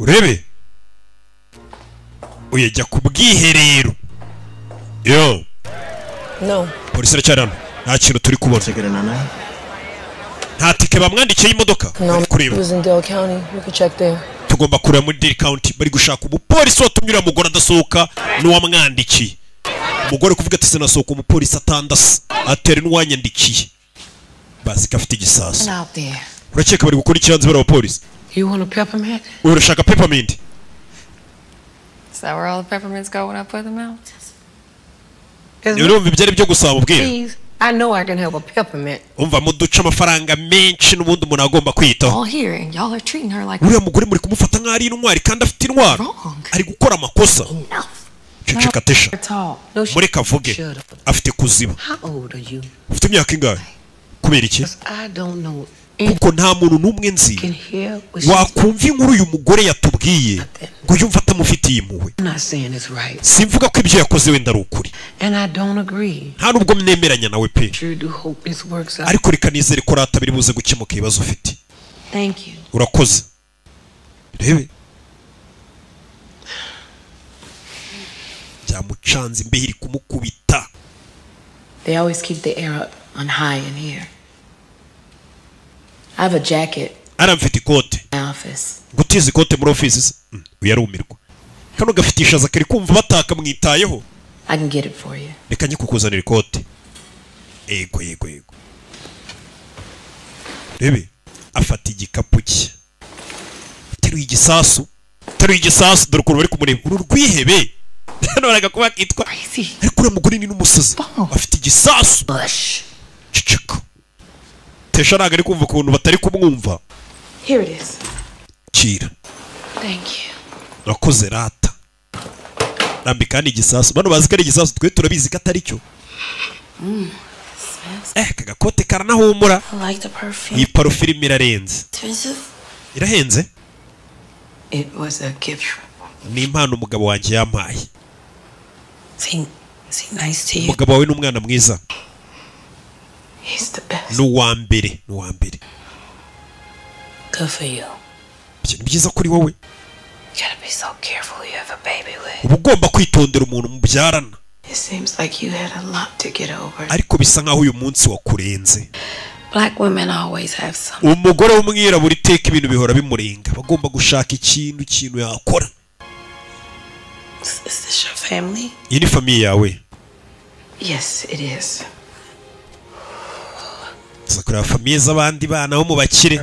Urebe uyajya ku bwiherero. Yo. No. Polisi iracyari hano. Nta kintu turi kubona. Nta tike bamwandikiye y'imodoka. No, kureba. It was in Dale County. We could check there. Tugomba kureba muri Dale County. Bari gushaka umupolisi watumye uriya mugore adasohoka n'uwamwandikiye. Umugore kuvuga ati sinasohoka umupolisi atandasa atera n'uwanyandikiye. Bazi ko afite igisasu. Urakeka bari gukora ikibanza bari abapolisi. You want a peppermint? Urashaka peppermint? Is that where all the peppermints go when I put them out? Urumva ibyo ari byo gusa mubwira. Please, I know I can have a peppermint. Umva muduca amafaranga menshi n'ubundi umuntu agomba kwitaho. All here and y'all are treating her like Uriya mugore muri kumufata nk'aho ari intwari kandi afite intwaro. Ari gukora amakosa. Ceceka Tesha. Mureka avuge. Afite kuziba. How old are you? Ufite imyaka ingahe? Kubera iki? I don't know. Kuko nta muntu n'umwe nzi Here wakumva inkuru uyu mugore yatubwiye ngo yumve atamufitiye impuhwe. I'm not saying it's right. Simvuga ko ibyo yakoze wenda ari ukuri. And I don't agree. Nta nubwo mnemeranya nawe pe. Sure do hope this works out. Ariko reka nizere ko rata biri buze gukemuka ibibazo ufite. Thank you. Urakoze. Rebe. Byamucanze imbeho iri kumukubita. They always keep the air up on high in here. I have a jacket Aramfite ikote. in my office. Gutiza ikote muri office se? Uyu arumirwa. Kano gafite ishaza kari kumva bataka mwitayeho. I can get it for you. Reka njye kukuzanira ikote. Yego yego yego. Rebe afata igikapu cye. Teruye igisasu. Teruye igisasu dore ukuntu bari kumureba. Uru rwihebe. None kuba kitwa. Ariko uriya mugore ni n'umusazi. Afite igisasu. Ceceka. Tesha ntabwo ari kumva ukuntu batari kumwumva. Here it is. Kira. Thank you. Urakoze rata. Rambika kandi igisasu. Bano bazi ko ari igisasu twe turabizi ko atari cyo. Kagakote karanahumura. I like the perfume. Iyi parufe irimo irarenze. Expensive? Irahenze? It was a gift. Ni impano umugabo wanjye yampaye. Is he nice to you? Umugabo wawe ni umwana mwiza. He's the best. Ni uwa mbere, ni uwa mbere. Good for you. Ibyo ni byiza kuri wowe. You gotta be so careful who you have a baby with. Uba ugomba kwitondera umuntu mubyarana. It seems like you had a lot to get over. Ariko bisa nkaho uyu munsi wakurenze. Black women always have some. Umugore w'umwirabura iteka ibintu bihora bimurenga. Bagomba gushaka ikintu yakora. Is this your family? Iyi ni famiye yawe. Yes, it is. Tuza kureba famiye z'abandi bana bo mu bakire.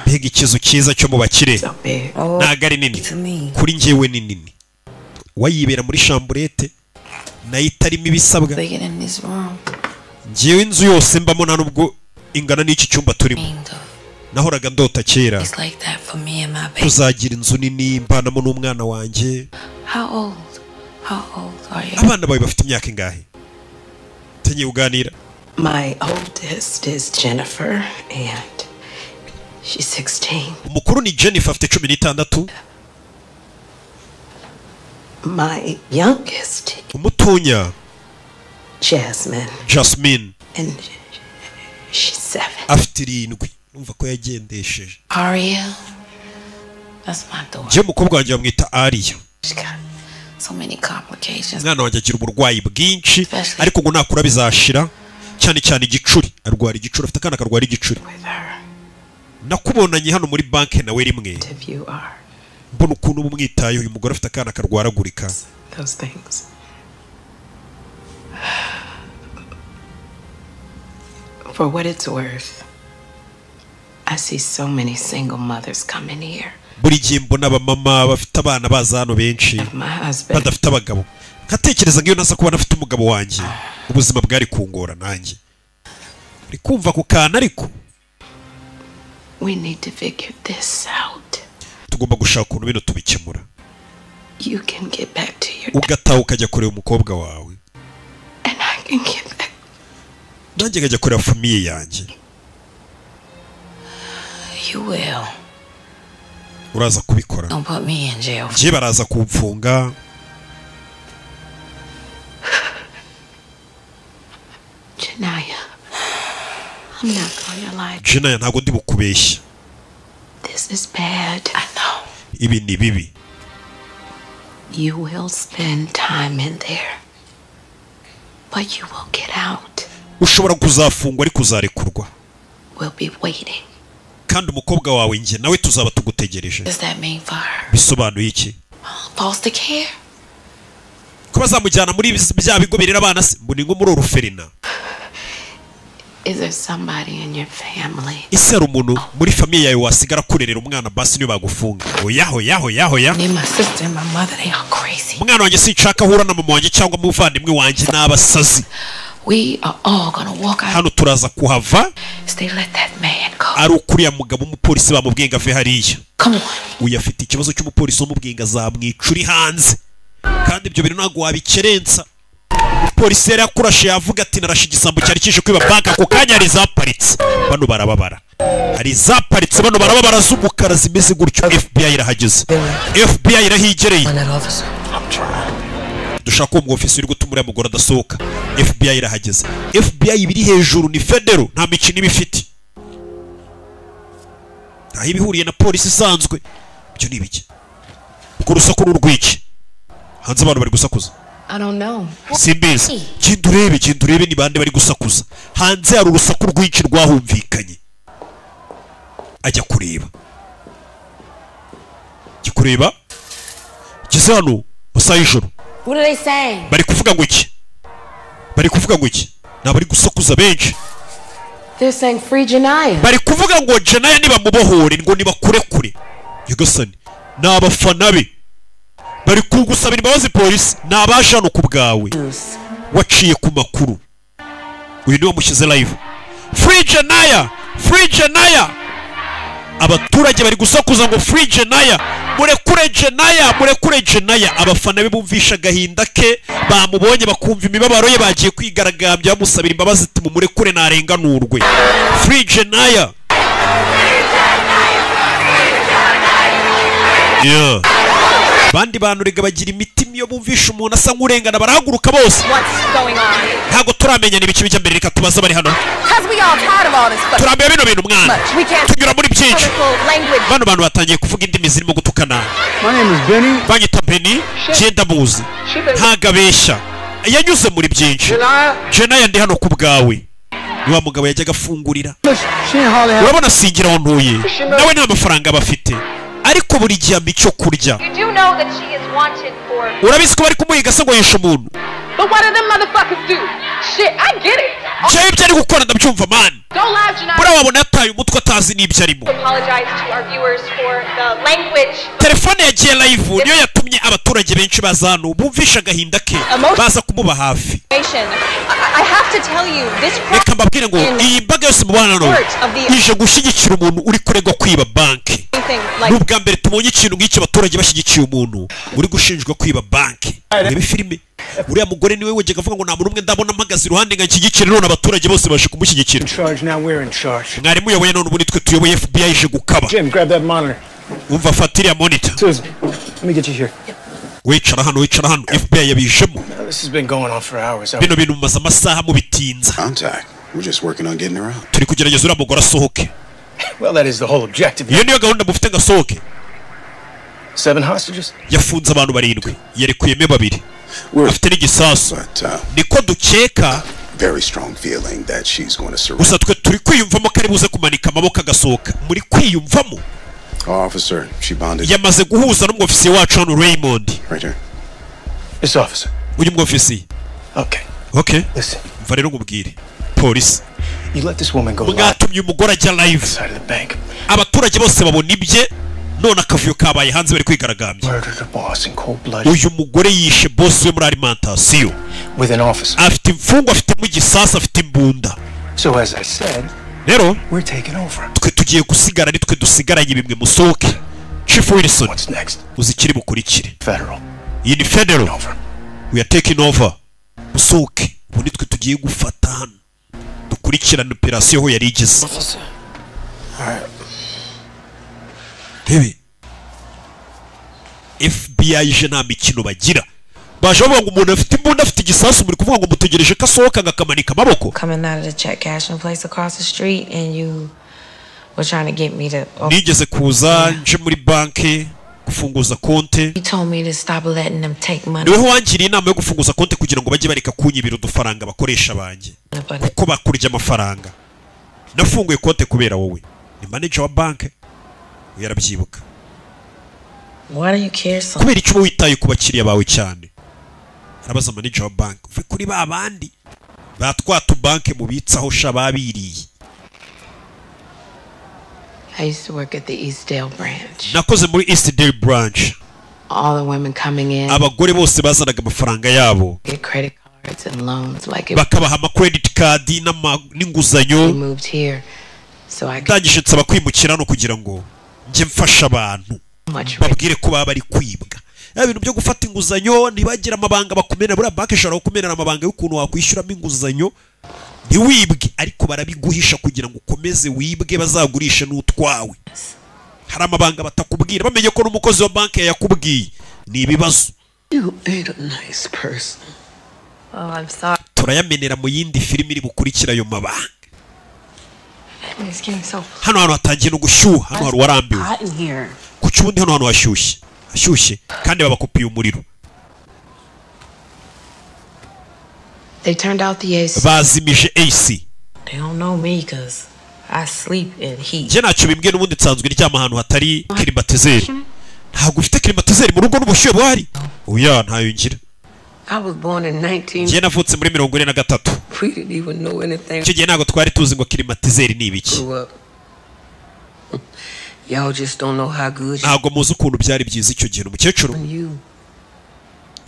Mbega ikizu cyiza cyo mu bakire. Ntago ari nini. Kuri njyewe ni nini. Wayibera muri chambrette nayo itarimo ibisabwa. Bigger than this room. Njyewe inzu yose mbamo nta nubwo ingana n'iki cyumba turimo. Nahoraga ndota kera It's like that for me and my baby. kuzagira inzu nini mbanamo n'umwana wanjye. How old? How old are you? Abana bawe bafite imyaka ingahe? Tugiye kuganira. My oldest is Jennifer, and she's 16. Umukuru ni Jennifer afite 16. My youngest, Umutonya Jasmine, Jasmine and she's 7. afite 7. Numva ko yagendesheje. Aria? That's my daughter. Njye umukobwa wanjye bamwita Aria. She's got so many complications. Umwana wanjye agira uburwayi bwinshi ariko ngo nakura bizashira. Cyane cyane igicuri. Arwara igicuri, afite akana karwara igicuri. Nakubonanye hano muri banki nawe rimwe. If you are Mbona ukuntu umwitaye uyu mugore afite akana karwaragurika. those things. For what it's worth, I see so many single mothers come in here. Buri gihe mbona abamama bafite abana baza hano benshi My husband, badafite abagabo. Nkatekereza ngiyo naza kuba nafite umugabo wanjye ubuzima bwari kungora nanjye. Uri kumva ku kana ariko we need to figure this out. tugomba gushaka ukuntu bino tubikemura. You can get back to your Ugataha ukajya kureba umukobwa wawe. and I can get back. Nanjye nkajya kureba famiye yanjye. You will. Uraza kubikora. Don't put me in jail. Njye baraza kumfunga. Janaya, I'm not going to lie. Jenaya ntabwo ndi bukubeshya. This is bad. I know. Ibi ni bibi. You will spend time in there, but you will get out. Ushobora kuzafungwa ariko uzarekurwa. We'll be waiting. Kandi umukobwa wawe njye nawe tuzaba tugutegereje. Does that mean for her? Bisobanuye iki? Foster care? Ko bazamujyana muri bya bigo birera abana se, ngo ni nko muri orphelinat. Is there somebody in your family? Ese hari umuntu muri famille yawe wasigara kurerera umwana basi niyo bagufunga? Oya oya oya oya. Me, my sister and my mother, they are crazy. Umwana wanjye sinshaka ahura na mama wanjye cyangwa umuvandimwe wanjye n'abasazi. We are all gonna walk out. Hano turaza kuhava. They let that man go. Ari ukuriya mugabo umupolisi bamubwiye ngo ave hariya. Come on. Uyu afite ikibazo cy'umupolisi wamubwiye ngo azamwica uri hanze. Kandi ibyo bintu ntabwo wabikerensa. Polisi yari yakurashe yavuga ati narashe igisambo cyari kije kwiba banka, ako kanya hari zaparitse. Bano barababara. Hari zaparitse bano barababara z'umukara zimeze gutyo. FBI irahageze. FBI irahigereye. Dushaka uwo mwofisi uri gutuma uriya mugore adasohoka. FBI irahageze. FBI ibiri hejuru ni federal, nta mikino iba ifite. Ntaho iba ihuriye na polisi isanzwe. Ibyo ni ibiki? Urwo rusaku ni urw'iki? Hanze abantu bari gusakuza. I don't know. Simbizi. Genda urebe, genda urebe ni bande bari gusakuza. Hanze hari urusaku rwinshi rwahumvikanye. Ajya kureba. Ajya kureba. Geze hano masaha y'ijoro. What are they saying? Bari kuvuga ngo iki? Bari kuvuga ngo iki? Ni abari gusakuza benshi. They're saying free Janaya. Bari kuvuga ngo Janaya nibamubohore, ngo nibakurekure. Nyagasani, ni abafana be. Bari kugusabira imbabazi polisi, ni abaje hano ku bwawe. Waciye ku makuru. Uyu niwe wamushyize live. Free Janaya! Free Janaya! Abaturage bari gusakuza ngo free Janaya! Murekure Janaya! Murekure Janaya! Abafana be bumvisha agahinda ke, bamubonye bakumva imibabaro ye, bagiye kwigaragambya bamusabira imbabazi ati mumurekure narenganurwe. Free Janaya! Yeah. Abandi bantu rega bagira imitima iyo bumvisha umuntu asa nk'urengana barahaguruka bose. What's going on? Ntabwo turamenya n'ibiki bijya mbere, reka tubaze abari hano. Cause we all tired of all this fuck. Turambiwe bino bintu mwana. We can't Tunyura muri byinshi. colorful language. Bano bantu batangiye kuvuga indimi zirimo gutukana. My name is Benny. Banyita Benny, genda muzi. Ntago abeshya. Yanyuze muri byinshi. Janaya ndi hano ku bwawe. Ni wa mugabo yajyaga afungurira. She ain't hardly have Urabona singira aho ntuye. Nawe nta mafaranga aba afite. Ariko buri gihe ampa icyo kurya. You do know that she is wanted for. Urabizi ko bari kumuhiga se ngo yishe umuntu. But what do them motherfuckers do? Shit, I get it. Njyewe ibyo ari gukora ndabyumva man. Go live, Janaya. Buriya wabona yataye umutwe atazi n'ibyo arimo. Apologize to our viewers for the language. Telefone yagiye live niyo yatumye abaturage benshi baza hano bumvisha agahinda ke, baza kumuba hafi. I have to tell you, this Reka mbabwire ngo iyi mbaga yose mubana hano ije gushyigikira umuntu uri kuregwa kwiba banki. thing, Ni like, ubwa mbere tubonye ikintu nk'iki, abaturage bashyigikiye umuntu uri gushinjwa kwiba banki. Urebe filime, uriya mugore niwe wajyaga avuga ngo nta muntu umwe ndabona mpagaze iruhande ngo anshyigikire, none abaturage bose baje kumushyigikira. in charge. Now we're in charge. Mwarimu uyoboye none ubu nitwe tuyoboye, FBI ije gukaba. Jim, grab that monitor. Umva, fata iriya monitor. Susan, let me get you here. Wicara hano, wicara hano. FBI yabijemo. Now, this has been going on for hours. Bino bintu mumaze amasaha mubitinza. Contact. We're just working on getting her out. Turi kugerageza uriya mugore asohoke. Well, that is the whole objective. Iyo niyo gahunda mufite ngo asohoke. 7 hostages. Yafunze abantu barindwi, yarekuyemo babiri, We're afite n'igisasu, but niko dukeka. very strong feeling that she's going to surrender. Gusa twe turi kwiyumvamo ko ari buze kumanika amaboko agasohoka, muri kwiyumvamo. Our officer, she bonded Yamaze guhuza n'umwofisiye wacu hano Raymond. right here. This officer. Uyu mwofisiye. Okay. Okay. Listen, Mva rero nkubwire, polisi, you let this woman go live mwatumye umugore ajya live, side of the bank. abaturage bose babona ibye, none akavuyo kabaye hanze bari kwigaragambya. Murdered her boss in cold blood Uyu mugore yishe boss we muri alimentation with an officer. afite imfungwa, afitemo igisasu, afite imbunda. So as I said, Rero we're taking over. twe tugiye gusigara, nitwe dusigaranye bimwe, musohoke. Chief Wilson. What's next? Uzi ikiri bukurikire? Federal. Iyi ni federal. Over. We are taking over, musohoke, ubu nitwe tugiye gufata hano dukurikirane operasiyo aho yari igeze. Rebe, FBI ije, nta mikino bagira, baje bavuga ngo umuntu afite imbunda, afite igisasu, muri kuvuga ngo mutegereje ko asohoka ngo akamanika amaboko. Coming out of the check cashing place across the street, and you were trying to get me to. Oh, Nigeze kuza nje muri banki Gufunguza konte. You told me to stop letting them take money. Niweho wangiriye inama yo gufunguza konte kugira ngo bajye bareka kunyibira udufaranga bakoresha banjye, kuko bakurya amafaranga. Nafunguye konte kubera wowe. Ni manager wa banke, yarabyibuka. Why do you care so? Kubera icyo witaye ku bakiriya bawe cyane? Arabaza manager wa bank. Uve kuri ba bandi batwatu banke mubitsaho sha babiriye. I used to work at the Eastdale branch. Nakoze muri Eastdale branch. All the women coming in. Abagore bose bazanaga amafaranga yabo. Get credit cards and loans like it. Bakabaha ama credit card n'inguzanyo. We moved here so I could. Ndangije nsaba kwimukira no kugira ngo njye mfasha abantu. Babwire ko baba bari kwibwa. Ibintu byo gufata inguzanyo ntibagira amabanga bakumena. Buriya banki ishobora kukumenera amabanga y'ukuntu wakwishyuramo inguzanyo ntiwibwe, ariko barabiguhisha kugira ngo ukomeze wibwe bazagurishe n'utwawe. Hari amabanga batakubwira, bamenye ko n'umukozi wa banki yakubwiye. Ni ibibazo. You ain't a nice person. Oh, I'm sorry. Turayamenera mu yindi filimi iri bukurikira ayo mabanga. Hano hantu hatangiye no gushyuha, hano hari warambiwe. Kuki ubundi hano hantu hashyushye? Ashyushye kandi babakupiye umuriro. They turned out the AC. Bazimije AC. They don't know me cuz I sleep in heat. Njye ntacyo bimbwiye, n'ubundi nsanzwe ndyama ahantu hatari climatiseur. Ntabwo ufite climatiseur mu rugo n'ubushyuhe buhari? Oya, ntayo ngira. I was born in 19. Njye navutse muri 43. We didn't even know anything. Icyo gihe ntabwo twari tuzi ngo climatiseur ni ibiki. Y'all just don't know how good. Ntabwo muzi ukuntu byari byiza icyo gihe. Umukecuru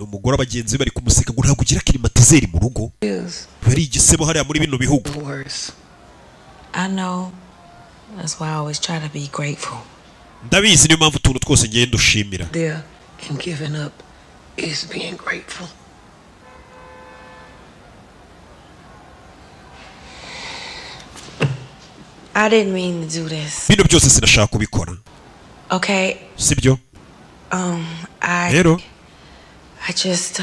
umugore abagenzi bari kumuseka ngo ntabwo ugira climatiseur mu rugo. Bari igisebo hariya muri bino bihugu. I know. That's why I always try to be grateful. Ndabizi, niyo mpamvu utuntu twose ngiye ndushimira. There and giving up is being grateful. I didn't mean to do this. Bino byose sinashaka kubikora. Okay. Sibyo? I just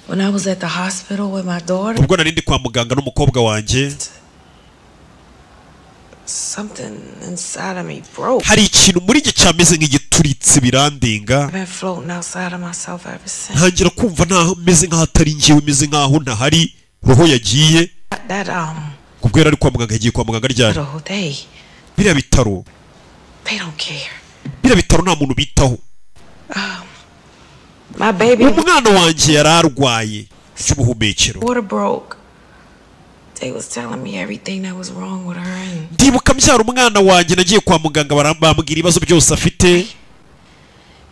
when I was at the hospital with my daughter. Ubwo nari ndi kwa muganga n'umukobwa wanjye. Something inside of me broke. Hari ikintu muri njye cyameze nk'igituritse birandinga. I've been floating outside of myself ever since. Ntangira kumva ntaho meze nkaho atari njyewe, meze nkaho ntahari, roho yagiye. That Kubwo yari kwa muganga, yagiye kwa muganga ryari? Biriya bitaro. They don't care. Biriya bitaro nta muntu bitaho. My baby. Umwana wanjye yararwaye cy'ubuhumekero. Water broke. They was telling me everything that was wrong with her and Ndibuka mbyara umwana wanjye nagiye kwa muganga barambwira ibibazo byose afite.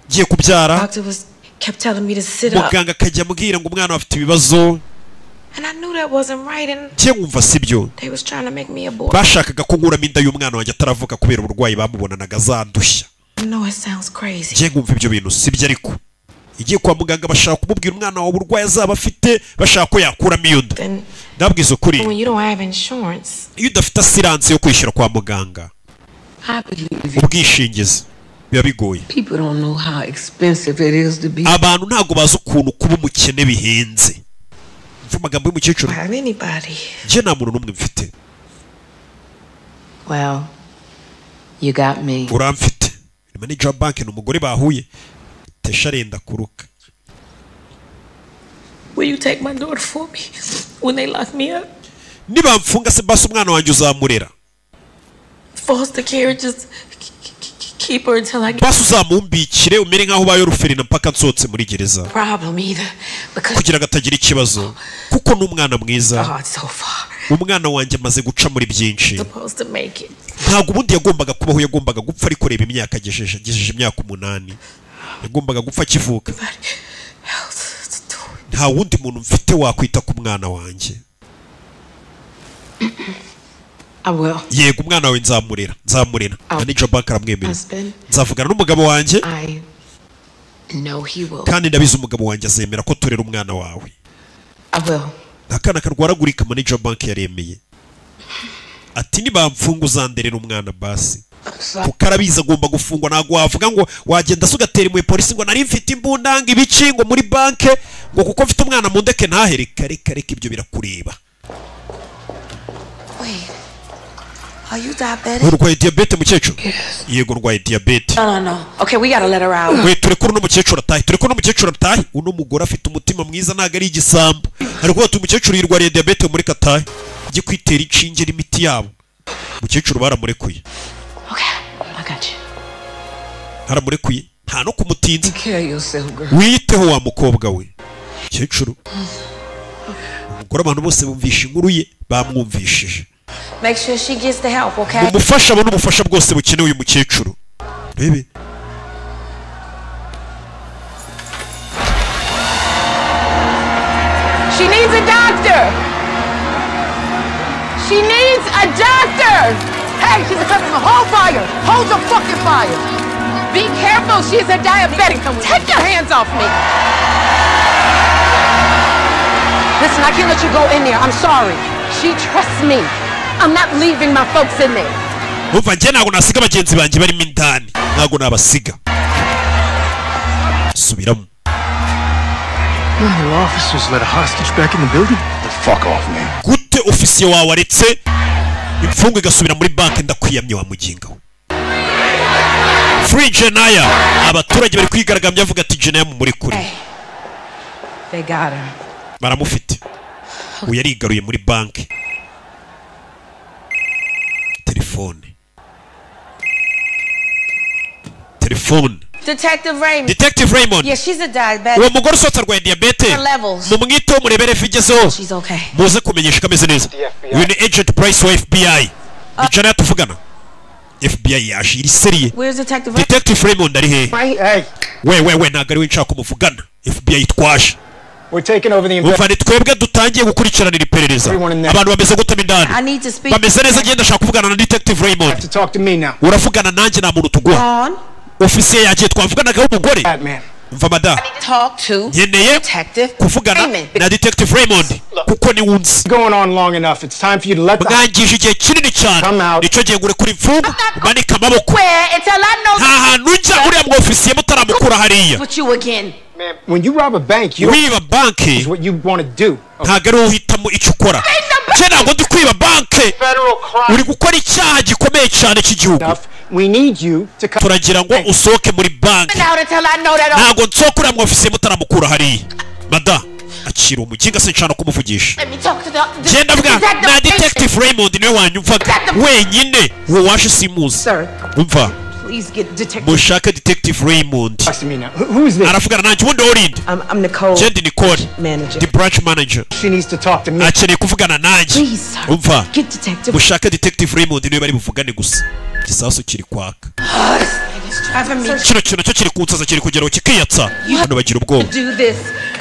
Ngiye kubyara. Doctor was kept telling me to sit up. Muganga akajya ambwira ngo umwana afite ibibazo. And I knew that wasn't right and Njye nkumva sibyo. They was trying to make me abort. Bashakaga ko nkuramo inda y'umwana wanjye ataravuka kubera uburwayi bamubonanaga zandushya. I know it sounds crazy. Njye nkumva ibyo bintu sibyo, ariko igiye kwa muganga bashaka kumubwira umwana wawe uburwayi azaba afite, bashaka ko yakuramo iyo nda. Ndabwiza ukuri. When you don't have insurance. Iyo udafite assurance yo kwishyura kwa muganga. Ubwishingizi biba bigoye. People don't know how expensive it is to be. Abantu ntago bazi ukuntu kuba umukene bihenze. Mva amagambo y'umukecuru. Njye nta muntu n'umwe mfite. Well, you got me. Uramfite. Ni manager wa banki, ni umugore bahuye. Tesha arenda kuruka. Will you take my daughter for me when they lock me up? Nibamfunga se basi umwana wanjye uzamurera. Foster care, just keep her until I get. Basi uzamumbikire umere nkaho ubaye uruferina mpaka nsohotse muri gereza. Problem either because kugira ngo atagira ikibazo kuko ni umwana mwiza. So far. Umwana wanjye amaze guca muri byinshi. Supposed to make it. Ntabwo ubundi yagombaga kubaho, yagombaga gupfa, ariko reba imyaka agejeje imyaka 8. Yagombaga gupfa akivuka. Nta wundi muntu mfite wakwita ku mwana wanjye. I will. Yego umwana wawe nzamurera, nzamurera. Manager bank aramwemerera. Nzavugana n'umugabo wanjye. I know he will. Kandi ndabizi umugabo wanjye azemera ko turera umwana wawe. I will. Akana karwaragurika, manager bank yaremeye. Ati nibamfunga uzanderera umwana basi. Kuko arabizi agomba gufungwa, ntabwo wavuga ngo wagenda se ugatera impuhwe polisi ngo nari mfite imbunda ngo ibiki ngo muri banke ngo kuko mfite umwana mundeke ntahere. Reka reka ibyo birakureba. Are you diabetic? Urwaye diyabete, mukecuru? Yego, ndwaye diyabete. No. Okay, we gotta let her out. We, tureke uno mukecuru atahe, tureke uno mukecuru atahe. Uno mugore afite umutima mwiza, ntabwo ari igisambo. Ari kuvuga ati umukecuru yirwariye diyabete, muri katahe ajye kwitera inshinge n'imiti yabo. Umukecuru baramurekuye. Okay, I got you. Baramurekuye, nta no kumutinza. Take care of yourself, girl. Wiyiteho wa mukobwa we. Mukecuru, umugore, abantu bose bumvisha inkuru ye, bamwumvishije. Make sure she gets the help, okay? Umufasha abone ubufasha bwose bukenewe uyu mukecuru. Rebe. She needs a doctor. She needs a doctor. Hey, she's a customer. Hold fire. Hold your fucking fire. Be careful. She's a diabetic. Take your hands off me. Listen, I can't let you go in there. I'm sorry. She trusts me. I'm not leaving my folks in there. Umva, njye ntabwo nasiga bagenzi banjye barimo indani, ntabwo nabasiga. Subiramo. None of your officers let a hostage back in the building? The fuck off, man. Gute ofisiye wawe aretse imfungwa igasubira muri banki? Ndakwiyamye wa muginga we. Free Jenaya. Abaturage bari kwigaragambya, bavuga ati Jenaya mumuri kure. They got her. Baramufite. Uyu yarigaruye muri banki. Telefone, telefone. Detective Raymond. Detective Raymond. Yeah, she's a diabetic. Uwo mugore usohotse arwaye diyabete. Her levels. Mumwiteho, murebere ifi igezeho. She's okay. Muze kumenyesha ko ameze neza. Uyu ni Agent Price wa FBI, ni Jenaya tuvugana. FBI yaje iri sérieux. Where's Detective Raymond? Detective Raymond ari hehe? Right? Hey, We, we, we, ntabwo ari we nshaka kumuvugana. FBI twaje. we're taking over the Umva, ni twebwe dutangiye gukurikiranira iperereza. Abantu bameze gutema indani? I need to speak. Bameze neza. Ngenda ndashaka kuvugana na Detective Raymond. to talk to me now. Uravugana nanjye, nta muntu tuguha. On. Ofisiye yagiye, twavuganaga w'umugore. Batman. Mva mada. Talk to Nkeneye Detective kuvugana Raymond. na Detective Raymond kuko ni wunzi. Going on long enough. It's time for you to let the Mwangije igihe kinini cyane. Come out. Nicyo gihe ngo urekure imfungwa, umanike amaboko. Where until I know Nta hantu njya uriya mwofisiye mutaramukura hariya. with you again. When you rob a bank, you Wiba banki is what you want to do. ntabwo ari wowe uhitamo icyo ukora. Cye ntabwo ndi kwiba banki, uri gukora icyaha gikomeye cyane cy'igihugu. Enough. We need you to come. Turagira ngo usohoke muri banki. Out until I know that. Ntabwo nsohoka uriya mwofisiye mutaramukura hariya. Mada, akira umuginga, sinshaka no kumuvugisha. Let me talk to the Genda bwa na Detective Raymond, niwe wanyumvaga wenyine. Uwo waje simuzi. Sir, Umva, please get Detective. mushake Detective Raymond. Talk to me now. Who is this? Aravugana nanjye. Ubundi wowe urinde? I'm Nicole. Genda Nicole. Manager. The branch manager. She needs to talk to me. Akeneye kuvugana nanjye. Please, sir. Umva, Get Detective. mushake Detective Raymond, niwe bari buvugane gusa. Igisasu kiri kwaka. It's driving me Kino kintu nacyo kiri kunsaza, kiri kugeraho kikiyatsa. Hano bagira ubwoba. to do this.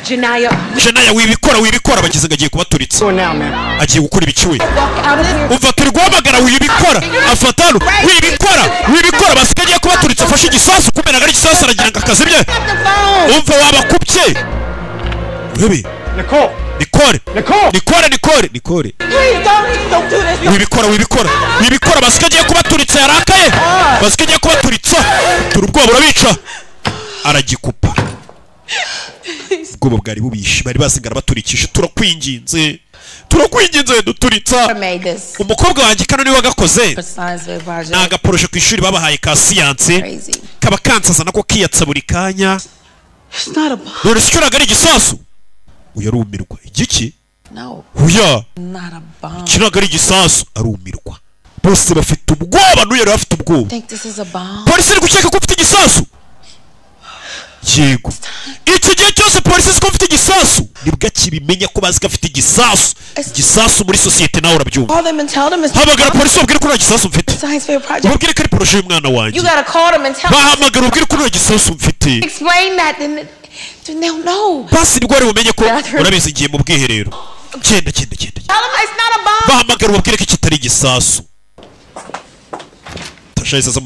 Janaya, Jenaya, wibikora, wibikora. Bagize ngo agiye kubaturitsa. Going now, man. Agiye gukora ibiki we? walk out of here. Umva, turi guhamagara, wibikora. Afata hano, wibikora, wibikora. Basigaye agiye kubaturitsa, afashe igisasu, kumena ari igisasu, aragira ngo akazimye. Umva, wabakubye, urebe. Nicole. Nicole. Nicole. Nicole, Nicole, Nicole. Please don't do this. Wibikora, wibikora, wibikora. Basigaye agiye kubaturitsa, yarakaye. Basigaye agiye kubaturitsa, turi ubwoba burabica. Aragikupa, ubwoba bwari bubishe, bari basigara baturikije. Turakwinginze, turakwinginze, duturitsa. Made this Umukobwa wanjye kano niwe wagakoze. for science fair project. Ni agaporoshe ku ishuri babahaye ka siyanse. Crazy. Kaba kansaza nako kiyatsa buri kanya. It's not a bomb. None se icyo ntabwo ari igisasu? Uyu arumirwa. Igiki? No, Oya. not a bomb. Iki ntabwo ari igisasu. Arumirwa, bose bafite ubwoba, n'uyu yari afite ubwoba. Think this is a bomb? Polisi iri gukeka ko ufite igisasu. Yego, iki gihe cyose polisi izi ko mfite igisasu, nibwo akibimenya ko bazi ko afite igisasu. Igisasu muri sosiyete, nawe urabyumva. Call them and tell them it's Hamagara polisi ubabwire ko nta gisasu mfite. science fair project. Ubabwire ko ari projet y'umwana wanjye. You gotta call them and tell them. Bahamagara ubabwire ko nta gisasu mfite. Explain that, then they'll know. Basi nibwo wari bumenye ko urabizi. Ngiye mu bwiherero. Genda, genda, genda. Tell them it's not a bomb. Bahamagara ubabwire ko kitari igisasu. Tasha yahise aza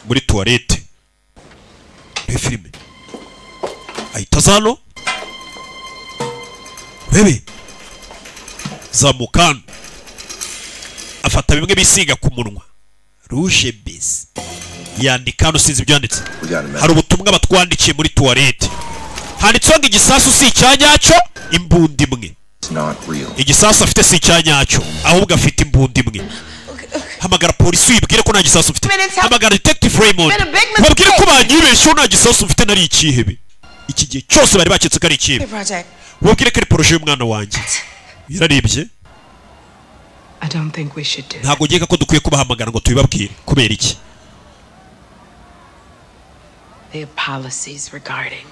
muri toilette. Reba filime, ahita aza hano. Urebe, zamuka hano, afata bimwe bisiga ku munwa, rouge base, yandika hano. Sinzi ibyo yanditse. Hari ubutumwa batwandikiye muri toilette, handitseho ngo igisasu si icya nyacyo, imbunda imwe. It's not real. Igisasu afite si icya nyacyo, ahubwo afite imbunda imwe. Hamagara polisi uyibwire ko nta gisasu mfite. Minutes, Hamagara Detective Raymond, Been a big mistake. babwire ko banyibeshyeho, nta gisasu mfite, nari ikihebe. Iki gihe cyose bari baketse ko ari ikihebe. Project. Babwire ko ari projet y'umwana wanjye, yararebye. I don't think we should do. Ntabwo nkeka ko dukwiye kubahamagara ngo tubibabwire. Kubera iki? They have policies regarding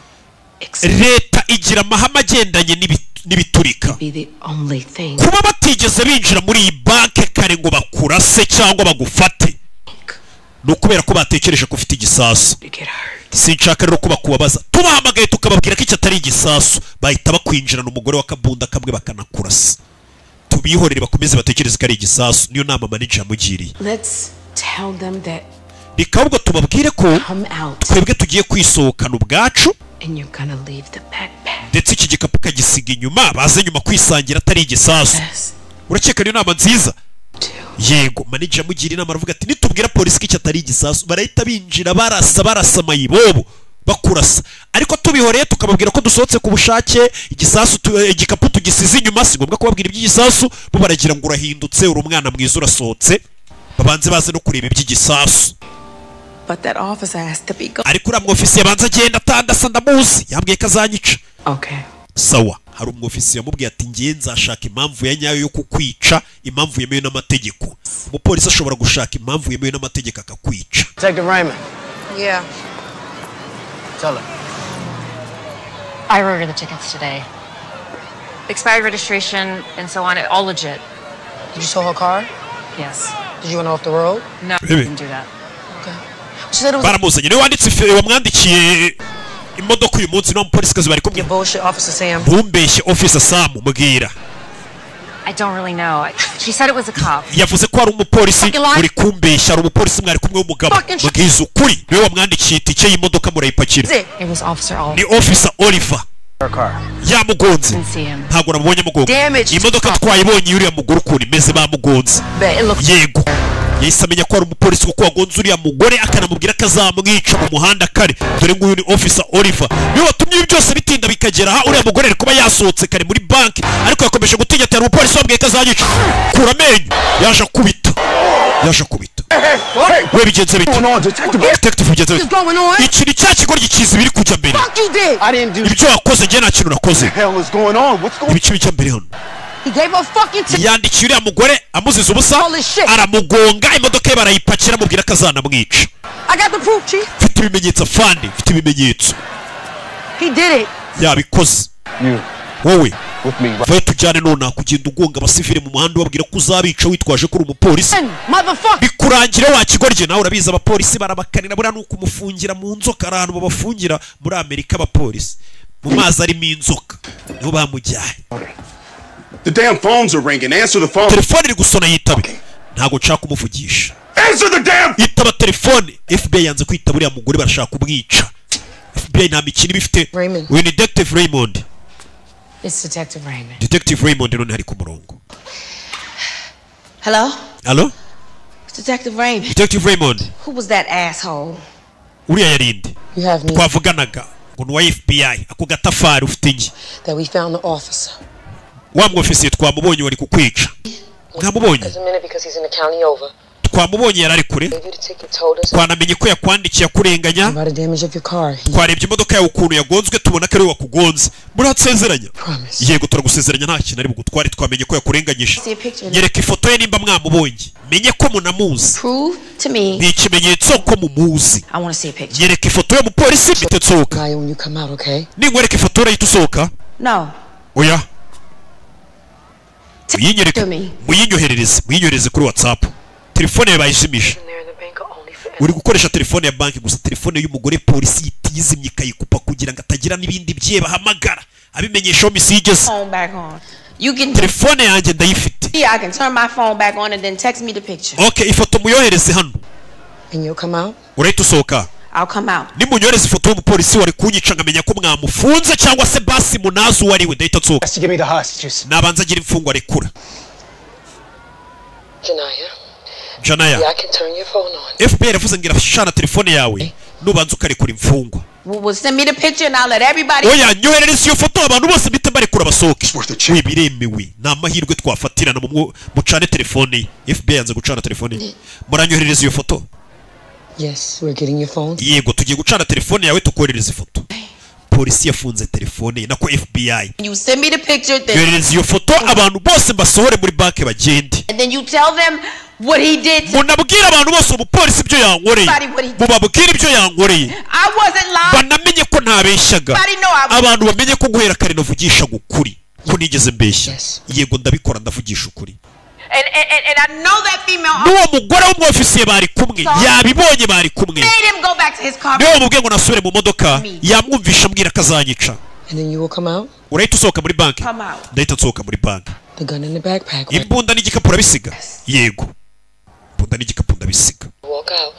Leta igira amahame agendanye n'ibiturika. be the only thing. Kuba batigeze binjira muri iyi banki kare ngo bakurase cyangwa bagufate ni ukubera ko batekereje ko ufite igisasu. To get hurt. Sinshaka rero ko bakubabaza. Tubahamagaye tukababwira ko icyo atari igisasu, bahita bakwinjirana umugore wa kabunda kamwe bakanakurasa. Tubihorere bakomeze batekereze ko ari igisasu. Niyo nama manager yamugiriye. Let's tell them that Reka ahubwo tubabwire ko come out twebwe tugiye kwisohokana ubwacu, and you're gonna leave the backpack. ndetse iki gikapu ukagisiga inyuma, baze nyuma kwisangira atari igisasu. Yes. Urakeka niyo nama nziza? Too. Yego, manager amugira inama, aravuga ati nitubwira polisi ko iki atari igisasu, barahita binjira barasa, barasa mayibobo bakurasa. Ariko tubihoreye tukababwira ko dusohotse ku bushake, igisasu igikapu tugisize inyuma, si ngombwa kubabwira iby'igisasu. Bo baragira ngo urahindutse, uri umwana mwiza, urasohotse, babanze baze no kureba iby'igisasu. But that officer has to be gone. Ariko uriya mwofisiye abanza agenda atandasa, ndamuzi, yambwiye ko azanyica. Okay. Sawa. Hari umwofisiye wamubwiye ati ngiye nzashaka impamvu ya nyayo yo kukwica, impamvu yemewe n'amategeko. Umupolisi ashobora gushaka impamvu yemewe n'amategeko akakwica. Detective Raymond. Yeah. Tell her. I wrote her the tickets today. Expired registration and so on, all legit. Did you tow her car? Yes. Did you run her off the road? No, I Baby. didn't do that. She said it was Baramuzanye, niwe wanditse wamwandikiye imodoka uyu munsi, niwa mupolisikazi bari kumwe. your bullshit, Officer Sam. Ntumbeshye, Officer Sam, mbwira. I don't really know. She said it was a cop. Yavuze ko hari umupolisi. Fucking lie. Uri kumbeshya, hari umupolisi mwari kumwe w'umugabo. Fucking Mbwiza ukuri, niwe wamwandikiye itike y'imodoka murayipakira. Is it? It was Officer Oliver. Ni Officer Oliver. Her car. Yamugonze. Didn't see him. Ntabwo namubonye amugonga. Damaged. Imodoka twayibonye uriya mugore ukuntu imeze, bamugonze. It looked Yego, yahise amenya ko ari umupolisi kuko wagonze uriya mugore akanamubwira ko azamwica mu muhanda kare. Dore nguyu ni Officer Oliver, niwe watumye ibi byose bitinda bikagera aha. Uriya mugore ari kuba yasohotse kare muri banki, ariko yakomeje gutinya ati hari umupolisi wambwiye ko azanyica. Kura amenyo, yaje akubita, yaje akubita. We, bigenze bite? Going on, Detective? Detective, bigenze What's bite? going on? Iki ni cya kigoryi kizi ibiri kujya mbere. Fuck you did. I didn't do. Ibyo wakoze, njye nta kintu nakoze. Hell is going on? What's going Ibiki bijya mbere hano? He gave her fucking ticket. Yandikiye uriya mugore amuziza ubusa, Holy shit. aramugonga, imodoka ye barayipakira, amubwira ko azanamwica. I got the proof, Chief. Mfite ibimenyetso, afande, mfite ibimenyetso. He did it. Yabikoze. You Wowe with me, right? vayo tujyane nonaha. Kugenda ugonga abasivile mu muhanda ubabwira ko uzabica witwaje ko uri umupolisi, Motherfucker. bikurangire wa kigoryi nawe urabizi, abapolisi barabakanira. Buriya ni ukumufungira mu nzoka. Hari ahantu babafungira muri Amerika abapolisi, mu mazi arimo inzoka, niho bamujyanye. The damn phones are ringing. Answer the phone. Telefone iri gusona, yitabe. Ntabwo nshaka kumuvugisha. Answer the damn. Itaba telefone. FBI yanze kwitaba uriya mugore, barashaka kumwica. FBI nta mikino iba ifite. Raymond. Uyu ni Detective Raymond. It's Detective Raymond. Detective Raymond none hari ku murongo. Hello? Alo? Detective Raymond. Detective Raymond. Who was that asshole? Uriya yarinde You have me twavuganaga ngo ni uwa FBI, ako gatafari ufite ingi. that we found the officer. Wa mwofisiye twamubonye, wari kukwica, mwamubonye. A minute because he's in the county over. Twamubonye, yari ari kure. Gave you the ticket, told us Twanamenye ko yakwandikiye akurenganya. about the damage of your car. He Twarebye imodoka yawe ukuntu yagonzwe, tubona ko ari we wakugonze. Muransezeranya? promised. Yego, turagusezeranya nta kintu ari bugutware, twamenye ko yakurenganyije. See a picture. Nyereka ifoto ye nimba mwamubonye, menye ko munamuzi. Prove to me. Ni ikimenyetso ko mumuzi. I want to see a picture. Nyereka ifoto y'umupolisi mpite nsohoka. Guy, when you come out, okay? Ninkwereka ifoto urahita usohoka? No. Oya, muyinyereke. To me. Muyinyoherereze, muyinyohereze kuri WhatsApp. Telefone yawe bayijimije, uri gukoresha telefone ya banki gusa. Telefone y'umugore polisi yizimye ikayikupa kugira ngo atagira n'ibindi bye bahamagara abimenyesha aho misiyo igeze. Phone back on. You can Telefone yanjye ndayifite. I can turn my phone back on and then text me the picture. Okay, ifoto muyohereze hano. And you'll come out? Urahita usohoka? I'll come out. Nimunyohereza ifoto y'umupolisi wari kunyica, nkamenya ko mwamufunze cyangwa se basi munazi uwo ari we, ndahita nsohoka. Has to give me the hostages. Nabanza agira imfungwa arekura. Janaya. Janaya. Yeah, I can turn your phone on. FBI yavuze ngo irashana telefone yawe nubanza ukarekura imfungwa. Well, send me the picture and I'll let everybody. Oya, nyoherereza iyo foto, abantu bose mpite barekura basohoke. We, biremewe, ni amahirwe twafatirana. Mucane telefone ye. FBI yanze gucana telefone ye. Muranyoherereza iyo foto? Yes, we're getting your phone. Yego, tugiye gucana telefone yawe tukoherereza ifoto. Polisi yafunze telefone ye, nako FBI. You send me the picture, then, Yoherereza iyo foto, abantu bose mbasohore muri banki bagende. and then you tell them what he did to Munabwire abantu bose umupolisi ibyo yankoreye, mubabwire ibyo yankoreye. I wasn't lying. Banamenye ko ntabeshyaga, abantu bamenye ko guhera kare navugishaga ukuri, ko nigeze mbeshya. Yego, ndabikora, ndavugisha ukuri. And I know that female N'uwo mugore w'umwofisiye bari kumwe yabibonye, bari kumwe. made him go back to his car. Niwe wamubwiye ngo nasubire mu modoka, yamwumvisha ambwira ko azanyica. And then you will come out? Urahita usohoka muri banki? Come out. Ndahita nsohoka muri banki. The gun in the backpack, right? Imbunda n'igikapu urabisiga? Yego, imbunda n'igikapu ndabisiga. Walk out.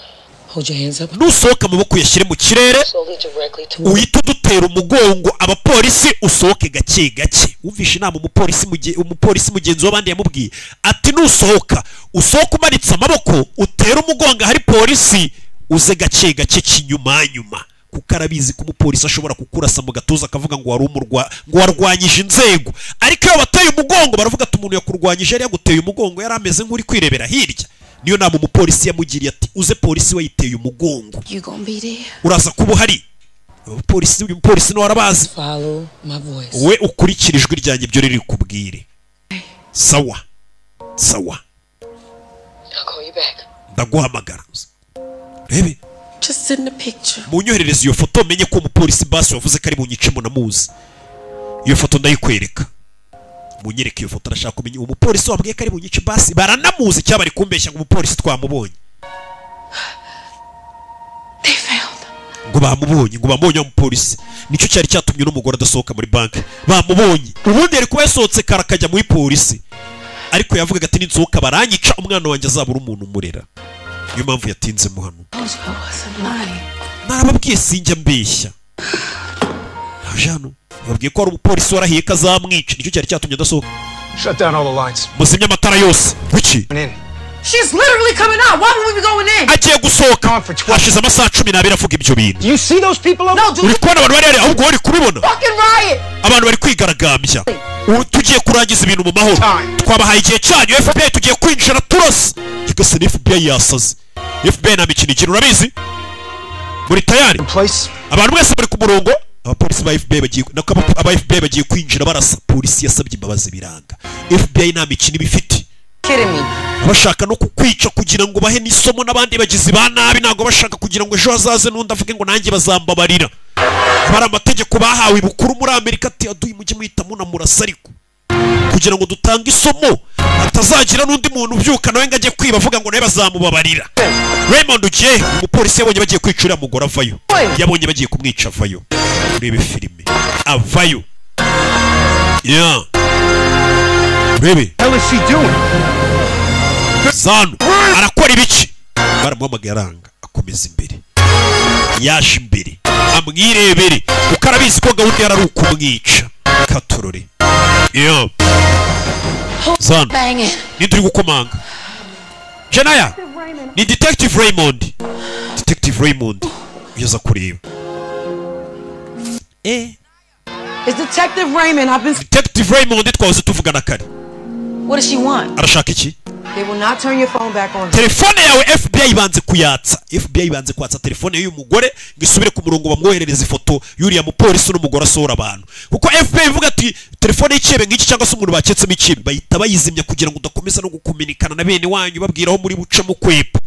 Hold your hands up. Nusohoka, amaboko uyashyire mu kirere. Slowly, directly to Uhita udutera umugongo abapolisi, usohoke gake gake. Wumvishe inama umupolisi mugenzi w'abandi yamubwiye, ati nusohoka, usohoke umanitse amaboko, utere umugongo ahari polisi, uze gake gake kinyumanyuma, kuko arabizi ko umupolisi ashobora kukurasa mu gatuza akavuga ngo wari umurwa, ngo warwanyije inzego. Ariko iyo bateye umugongo, baravuga ati umuntu yakurwanyije yari yaguteye umugongo, yari ameze nk'uri kwirebera hirya. Niyo nama umupolisi yamugiriye, ati uze polisi wayiteye umugongo. You gonna be there? Uraza kuba uhari? Abapolisi, uyu mupolisi nawe arabazi. Follow my voice. We ukurikira ijwi ryanjye, ibyo riri kubwire. Sawa sawa. I'll call you back. Ndaguhamagara, rebe. Just send the picture. Munyoherereze iyo foto, menye ko umupolisi basi wavuze ko ari bunyice munamuzi. Iyo foto ndayikwereka, munyereke iyo foto. Arashaka kumenya uwo mupolisi wabwiye ko ari bunyice, basi baranamuzi cyangwa bari kumbeshya ngo umupolisi twamubonye. They found Ngo bamubonye, ngo bamubonye wa mupolisi. Nicyo cyari cyatumye n'umugore adasohoka muri banki, bamubonye. Ubundi yari kuba yasohotse kare akajya muri polisi, ariko yavugaga ati ninsohoka baranyica, umwana wanjye azabura umuntu umurera. Niyo mpamvu yatinzemo hano. Told you I wasn't lying. Narababwiye, sinjya mbeshya. Naje hano, babwiye ko hari umupolisi warahiye ko azamwica, nicyo cyari cyatumye adasohoka. Shut down all the lights. Muzimye amatara yose. Kuki? In. She's literally coming out. Why would we be going in? Agiye gusohoka, hashize amasaha 12 avuga ibyo bintu. You see those people over No, dude. Uri kubona abantu bari hariya? Ahubwo wowe uri kubibona? Fucking riot. Abantu bari kwigaragambya. Ubu tugiye kurangiza ibintu mu mahoro, twabahaye igihe cyanyu. FBI tugiye kwinjira turasa. Nyagasani, FBI yasaze. FBI nta mikino igira, urabizi. Muri tayari? Abantu mwese bari ku murongo. Abapolisi ba FBI bagiye, nako aba FBI bagiye kwinjira barasa. Polisi yasabye imbabazi biranga. FBI nta mikino iba ifite. Kidding me. Bashaka no kukwica kugira ngo bahe n'isomo n'abandi bagizi ba nabi. Ntabwo bashaka kugira ngo ejo hazaze n'undi avuge ngo nanjye bazambabarira. Bari amategeko bahawe bukuru muri Amerika, ati aduye mujye muhita munamurasa, ariko kugira ngo dutange isomo, hatazagira n'undi muntu ubyuka nawe ngo ajye kwiba avuga ngo nawe bazamubabarira. Raymond, ugiye? Umupolisi yabonye bagiye kwica uriya mugore avayo, yabonye bagiye kumwica avayo. Urebe filime, avayo. Yeah, urebe. Hell is she doing? Zanu arakora ibiki? Baramuhamagaye aranga, akomeza imbere. Yaje imbere amwirebere, kuko arabizi ko gahunda yari ari ukumwica. Katurore iyo Zanu. Banging. Ninde uri gukomanga? Jenaya, ni Detective Raymond. Detective Raymond ugeza kureba. It's Detective Raymond. I've been. Detective Raymond, twahoze tuvugana kare. What does she want? Arashaka iki? They will not turn your phone back on. Telefone yawe FBI ibanze kuyatsa. FBI ibanze kwatsa telefone y'uyu mugore ngo isubire ku murongo, bamwoherereza ifoto y'uriya mupolisi n'umugore asohora abantu, kuko FBI ivuga ati telefone y'ikebe nk'iki cyangwa se umuntu baketsemo ikibe, bahita bayizimya kugira ngo udakomeza no gukominikana na bene wanyu, babwira aho muri buce mu kwepa.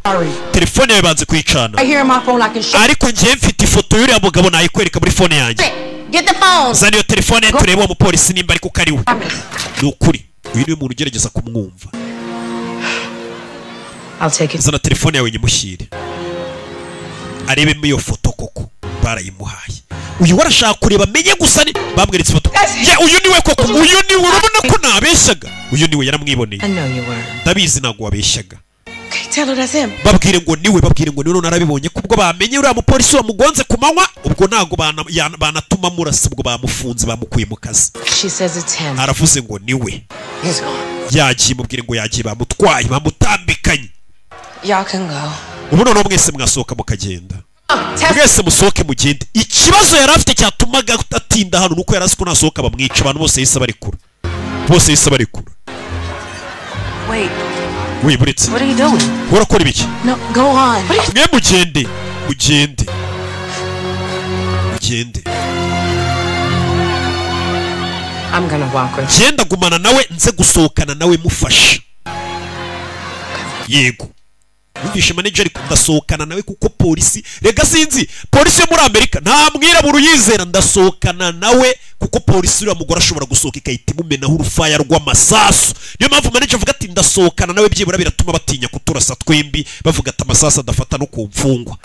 Telefone yawe banze kuyicana. Right here on my phone, I can show. Ariko njyewe mfite ifoto y'uriya mugabo, nayikwereka muri phone yanjye. Get the phone. Zana iyo telefone turebe uwo mupolisi nimba ariko ko ari we. Ni ukuri, uyu niwe muntu ugerageza kumwumva. I'll take it. Zana telefone yawe nyimushyire arebemo iyo foto koko. Barayimuhaye. Uyu warashaka kureba amenye gusa ni bamweretse ifoto ye. Uyu niwe koko, uyu niwe, urabona ko nabeshyaga, uyu niwe, yaramwiboneye. I know you were. Ndabizi ntabwo wabeshyaga. Okay, tell her that's him. Babwire ngo niwe, babwire ngo niwe. None arabibonye kubwo bamenye uriya mupolisi wamugonze ku manywa. Ubwo ntabwo banatuma murasa, ubwo bamufunze, bamukuye mu kazi. She says it's him. Aravuze ngo niwe. He's gone. Yagiye, mubwire ngo yagiye, bamutwaye, bamutambikanye. Y'all can go. Ubu noneho mwese mwasohoka mukagenda. Mwese musohoke mugende. Ikibazo yari afite cyatumaga atinda hano nuko yari azi ko nasohoka bamwica. Abantu bose yahise barekura, bose yahise barekura. Wait. We buretse. What are you doing? Urakora ibiki? No, go on. Mwe mugende, mugende, mugende. I'm gonna walk with. Genda gumana nawe, nze gusohokana nawe mufasha. Yego. Yumvishe manager ariko ndasohokana nawe kuko polisi, rega sinzi, polisi yo muri Amerika nta mwirabura uyizera. Ndasohokana nawe kuko polisi uriya mugore ashobora gusohoka ikahita imumenaho urufaya rw'amasasu. Niyo mpamvu manager avuga ati ndasohokana nawe, byibura biratuma batinya kuturasa twembi, bavuga ati amasasu adafata no ku mfungwa.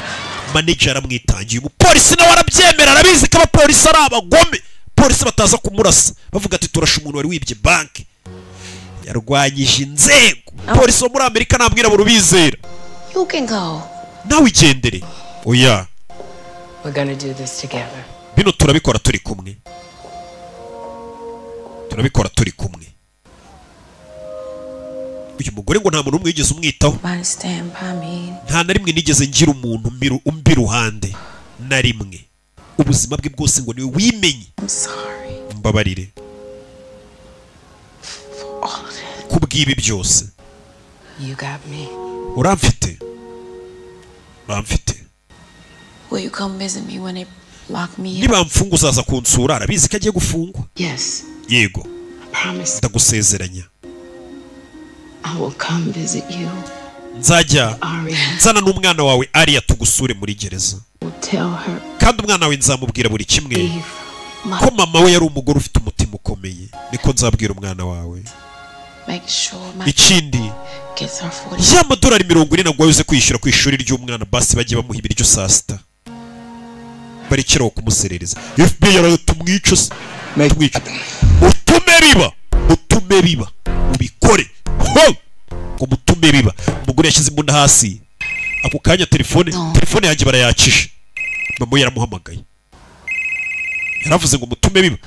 Manager aramwitangiye, umupolisi nawe arabyemera, arabizi ko abapolisi ari abagome, polisi bataza kumurasa, bavuga ati turasha umuntu wari wibye banki. Yarwanyije inzego. Polisi wo muri Amerika nta mwirabura ubizera. You can go. Nawe igendere. Oya. We're gonna do this together. Bino turabikora turi kumwe. Turabikora turi kumwe. Uyu mugore ngo nta muntu umwe yigeze umwitaho. Nobody stand by me. Nta na rimwe nigeze ngira umuntu umbi iruhande. Na rimwe. Ubuzima bwe bwose ngo niwe wimenye. I'm sorry. Mbabarire. Kubw'ibi byose. You got me. Uramfite. Uramfite. Will you come visit me when they lock me up? Niba mfunga uzaza kunsura, arabizi ko agiye gufungwa. Yes. Yego. I promise. Ndagusezeranya. I will come visit you. Nzajya Aria. nzana n'umwana wawe Aria tugusure muri gereza. Tell her. Kandi umwana wawe nzamubwira buri kimwe. Leave. Ko mama we yari umugore ufite umutima ukomeye. Niko nzabwira umwana wawe. Make sure my Ikindi gets her 40. ya madolari 40 nagwaye uze kwishyura ku ishuri ry'umwana, basi bagiye bamuha ibiryo saa sita. Barikiraho kumuserereza. FBI yaratumwica se. Tumwica. Mutume biba, mutume biba. Ubikore. Ho! Ngo mutume biba. Umugore yashyize imbunda hasi. Ako kanya telefone yanjye barayakije. Mama yaramuhamagaye. Yaravuze ngo mutume biba.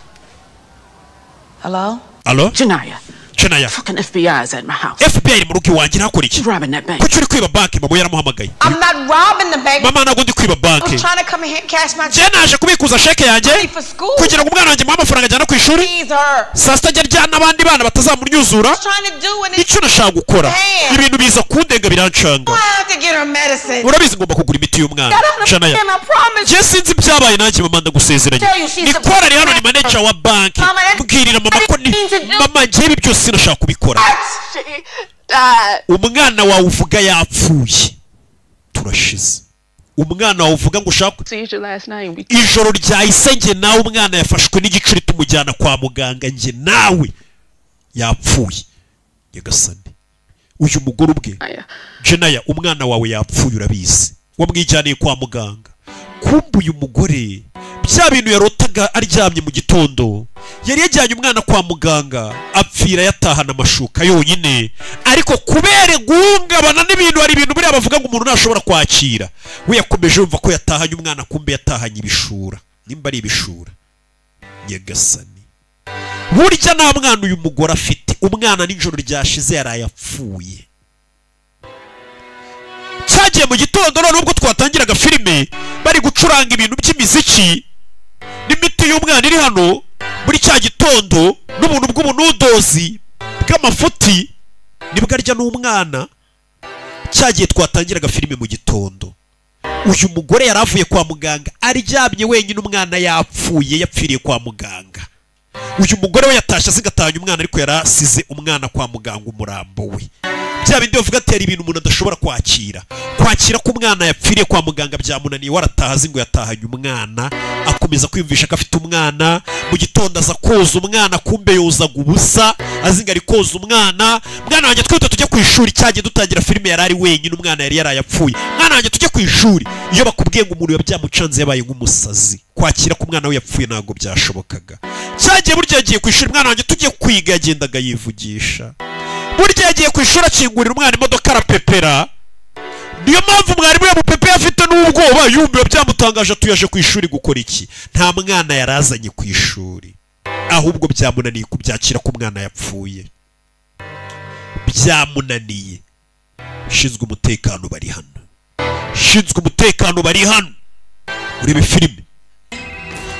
Hello? Allo? Janaya. Janaya. Fucking FBI is at my house. FBI iri mu rugo iwanjye ntakora iki? Robbing that bank. Kuki uri kwiba banki? Mama yaramuhamagaye. I'm not robbing the bank. Mama ntabwo ndi kwiba banki. I'm trying to come here and cash my Njye naje kubikuza sheke yanjye for school. kugira ngo umwana wanjye muhe amafaranga ajyana ku ishuri. Please her. Saa sita ajya aryana n'abandi bana batazamunyuzura. I'm trying to do and Icyo nashaka gukora, ibintu biza kundenga birancanga. I have to get her medicine. Urabizi ngomba kugura imiti y'umwana. Janaya. I promise. Njye sinzi ibyabaye nanjye mama ndagusezeranya. Nikora ari hano ni manager wa banki. Mbwirira mama ko ni mama njye ibi byose sinashaka kubikora. She died. Umwana wawe uvuga yapfuye. Turashize. Umwana wawe uvuga ngo ushaka Seizure last night and we ijoro ryahise njye nawe umwana yafashwe n'igicuri tumujyana kwa muganga njye nawe yapfuye. Nyagasani. Uyu mugore ubwe Jenaya umwana wawe yapfuye urabizi. Wamwijyaniye kwa muganga. Kumbe uyu mugore bya bintu yarotaga aryamye mu gitondo, yari yajyanye umwana kwa muganga apfira yatahana amashuka yonyine, ariko kubera guhungabana n'ibintu, hari ibintu buriya bavuga ngo umuntu ntashobora kwakira, we yakomeje yumva ko yatahanye umwana, kumbe yatahanye ibishura, nimba ari ibishura. Nyagasani. Burya nta mwana uyu mugore afite, umwana nijoro ryashize yaraye apfuye. Cyagiye mu gitondo none ubwo twatangiraga filime bari gucuranga ibintu by'imiziki n'imiti y'umwana iri hano muri cya gitondo n'ubuntu bw'ubunudozi bw'amafuti nibwo arya n'umwana. Cyagiye twatangiraga filime mu gitondo, uyu mugore yari avuye kwa muganga aryamye wenyine, umwana yapfuye, yapfiriye kwa muganga. Uyu mugore we yatashye asigatanya umwana, ariko yarasize umwana kwa muganga umurambo we. Bya bindi bavuga ati hari ibintu umuntu adashobora kwakira. Kwakira ko umwana yapfiriye kwa muganga byamunaniye, warataha azi ngo yatahanye umwana, akomeza kwiyumvisha ko afite umwana. Mu gitondo aza koza umwana, kumbe yozaga ubusa, azi ngo ari koza umwana. Mwana wanjye twihute tujye ku ishuri. Cyagiye dutangira filime yari ari wenyine, umwana yari yarayapfuye. Mwana wanjye tujye ku ishuri. Iyo bakubwiye ngo umuntu yabyamucanze yabaye nk'umusazi, kwakira ko umwana we yapfuye ntabwo byashobokaga. Cyagiye burya yagiye ku ishuri, mwana wanjye tujye kwiga, yagendaga yivugisha. Burya yagiye ku ishuri akingurira umwana imodoka arapepera. Niyo mpamvu mwarimu yamupepeye afite n'ubwoba, yumva byamutangaje atuyaje ku ishuri gukora iki? Nta mwana yarazanye ku ishuri, ahubwo byamunaniye kubyakira ko umwana yapfuye. Byamunaniye. Shinzwe umutekano bari hano. Shinzwe umutekano bari hano. Urebe filime.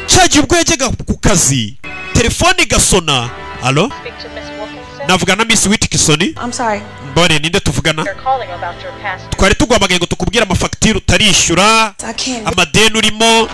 Cyagiye ubwo yajyaga ku kazi, telefone igasona. Allo, navugana na Miss Whitkinson? I'm sorry. Mbone, ninde tuvugana? They're calling about your past. Twari tuguhamagaye ngo tukubwire amafagitire utarishyura, I can't. amadeni urimo.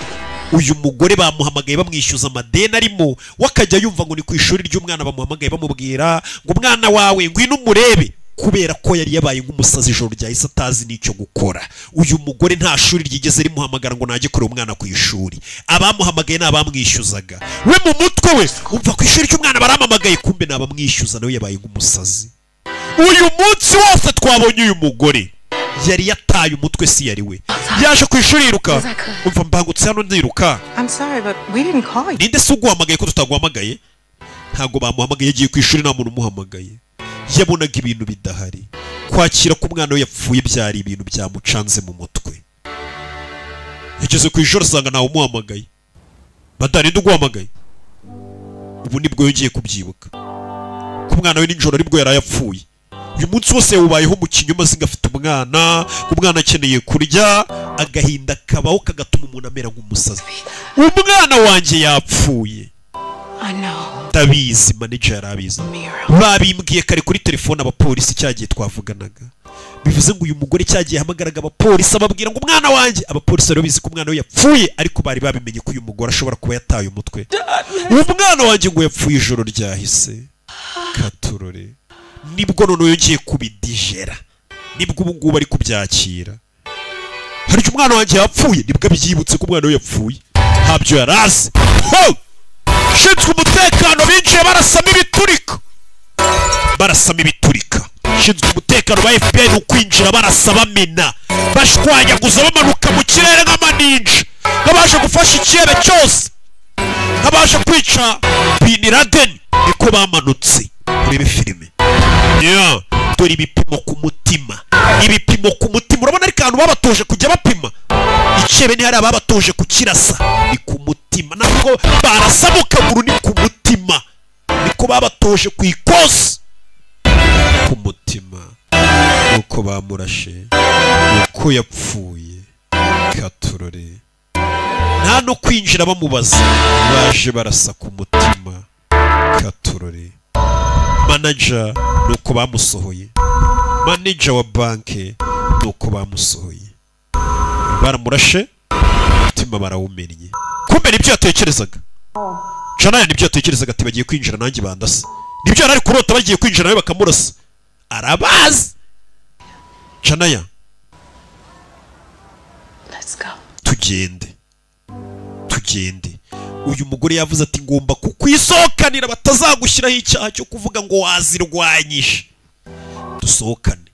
Uyu mugore bamuhamagaye bamwishyuza amadeni arimo, we akajya yumva ngo ni ku ishuri ry'umwana bamuhamagaye, bamubwira ngo umwana wawe ngwino umurebe, kubera ko yari yabaye nk'umusazi ijoro ryahise, atazi n'icyo gukora. Uyu mugore nta shuri ryigeze rimuhamagara ngo najye kureba umwana ku ishuri. Abamuhamagaye ni abamwishyuzaga. We mu mutwe we umva ku ishuri ry'umwana baramamagaye, kumbe ni abamwishyuza. Nawe yabaye nk'umusazi. Uyu munsi wose twabonye uyu mugore yari yataye umutwe, si yari we. Yaje ku ishuri yiruka. Umva, mbangutse hano ndiruka. I'm sorry, but we didn't call you. Ninde se uguhamagaye ko tutaguhamagaye? Ntabwo bamuhamagaye. Yagiye ku ishuri nta muntu umuhamagaye. Yabonaga ibintu bidahari. Kwakira ko umwana we yapfuye byari ibintu byamucanze mu mutwe. Yageze ku ishuri asanga ntawe umuhamagaye. Madani, ninde uguhamagaye? Ubu nibwo yongeye kubyibuka ko umwana we nijoro aribwo yari yapfuye. Uyu munsi wose yawubayeho mu kinyoma, azinga afite umwana, umwana akeneye kurya. Agahinda kabaho kagatuma umuntu amera nk'umusazi. Umwana wanjye yapfuye. I know. Ndabizi, manager yari abizi. Babimbwiye kare kuri telefone abapolisi cyagiye twavuganaga. Bivuze ngo uyu mugore cyagiye ahamagaraga abapolisi ababwira ngo umwana wanjye, abapolisi bari babizi ko umwana we yapfuye, ariko bari babimenye ko uyu mugore ashobora kuba yataye umutwe. Umwana wanjye ngo yapfuye ijoro ryahise. Katurore, nibwo noneho yongeye kubidigera, nibwo ubu ngubu ari kubyakira. Hari icyo umwana wanjye yapfuye, nibwo abyibutse ko umwana we yapfuye, ntabyo yari azi. Ho! Ushinzwe umutekano binjiye barasamo ibiturika, barasamo ibiturika. Ushinzwe umutekano ba FBI ni ukwinjira barasa, bamena, bashwanyaguza, bamanuka mu kirere nk'amaninja, nk'abaje gufasha ikirere cyose, nk'abaje kwica Bin Laden, niko bamanutse. Urebe filime. Yeah. Dore ibipimo ku mutima, ibipimo ku mutima. Urabona ariko ahantu babatoje kujya bapima icebe ni hari ababatoje kukirasa ni ku mutima, ntabwo barasa mu kaguru, ni ku mutima, niko babatoje ku ikosi, ku mutima nuko bamurashe, nuko yapfuye. Katurore, nta no kwinjira bamubaza, baje barasa ku mutima. Katurore, manager nuko bamusohoye, manager wa banke nuko bamusohoye, baramurashe umutima barawumennye. Kumbe nibyo yatekerezaga Janaya, nibyo yatekerezaga ati bagiye kwinjira nanjye bandasa. Nibyo yari ari kurota, bagiye kwinjira nawe bakamurasa. Arabazi Janaya. Let's go. Tugende, tugende. Uyu mugore yavuze ati ngomba kukwisohokanira batazagushyiraho icyaha cyo kuvuga ngo wazirwanyije. Dusohokane,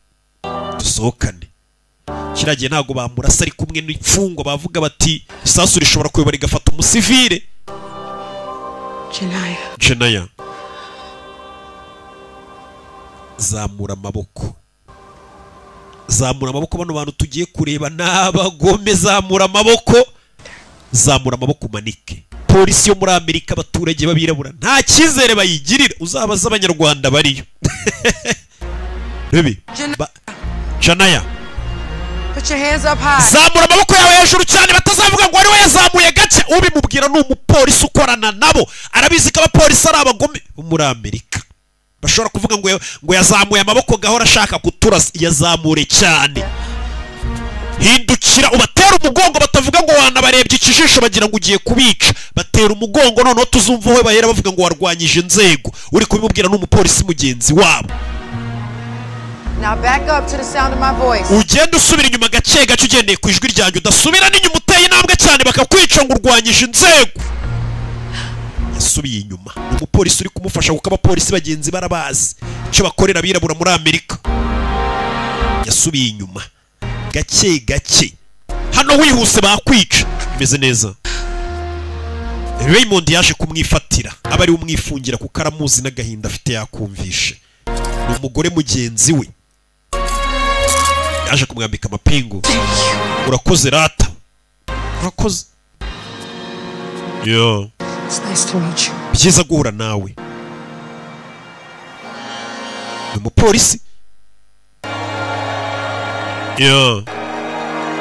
dusohokane. Kiriya gihe ntabwo bamurasa ari kumwe n'imfungwa, bavuga bati isasu rishobora kuyobora rigafata umusivile. Janaya. Jenaya, zamura amaboko, zamura amaboko. Bano bantu tugiye kureba n'abagome. Zamura amaboko, zamura amaboko umanike. Polisi yo muri Amerika, abaturage b'abirabura nta cyizere bayigirira. Uzabaza abanyarwanda bariyo. Rebi. Janaya. Put your hands up high. Zamura amaboko yawe hejuru cyane, batazavuga ngo ari we yazamuye gake. Ubimubwira ni umupolisi ukorana nabo, arabizi ko abapolisi ari abagome bo muri Amerika. Bashobora kuvuga ngo yazamuye amaboko gahora ashaka kuturasa. Yazamure cyane, hindukira ubatera umugongo, batavuga ngo wanabarebye ikijisho bagira ngo ugiye kubica. Batera umugongo, noneho tuzumva aho bahera bavuga ngo warwanyije inzego. Uri kubimubwira ni umupolisi mugenzi wabo. Now back up to the sound of my voice. Ugenda usubira inyuma gake gake ugendeye ku ijwi ryanjye, udasubira n'inyuma uteye intambwe cyane bakakwica ngo urwanyije inzego. Yasubiye inyuma. Ni umupolisi uri kumufasha, kuko abapolisi bagenzi barabazi icyo bakorera abirabura muri Amerika. Yasubiye inyuma gake gake. Hano wihuse bakwica. Bimeze neza. Raymond yaje kumwifatira, aba ari we umwifungira kuko aramuzi n'agahinda afite yakumvishe. Ni umugore mugenzi we, yaje kumwambika amapingu. Urakoze rata, urakoze yo. It's nice to meet you. Byiza guhura nawe. Ni umupolisi yo.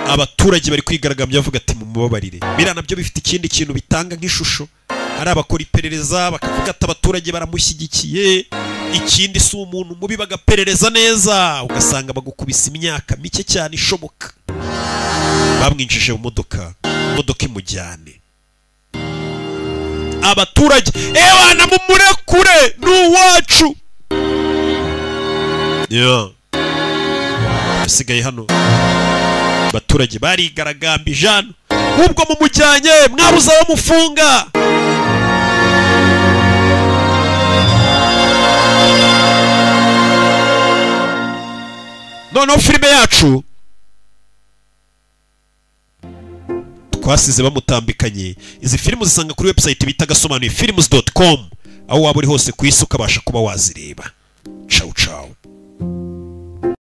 Abaturage bari kwigaragambya bavuga ati mumubabarire. Biriya nabyo bifite ikindi kintu bitanga nk'ishusho. Ari abakora iperereza bakavuga ati abaturage baramushyigikiye, ikindi si umuntu mubi, bagaperereza neza ugasanga bagukubisa imyaka mike cyane ishoboka. Bamwinjije mu modoka, imodoka imujyane. Abaturage ewana mumurekure ni uwacu. Yeah. Asigaye hano abaturage barigaragambije hano, ubwo mumujyanye mwabuze aho mufunga. Noneho filime yacu twasize bamutambikanye. Izi filime uzisanga kuri website bita gasobanuye films.com, aho waba uri hose ku isi ukabasha kuba wazireba. Ciao ciao.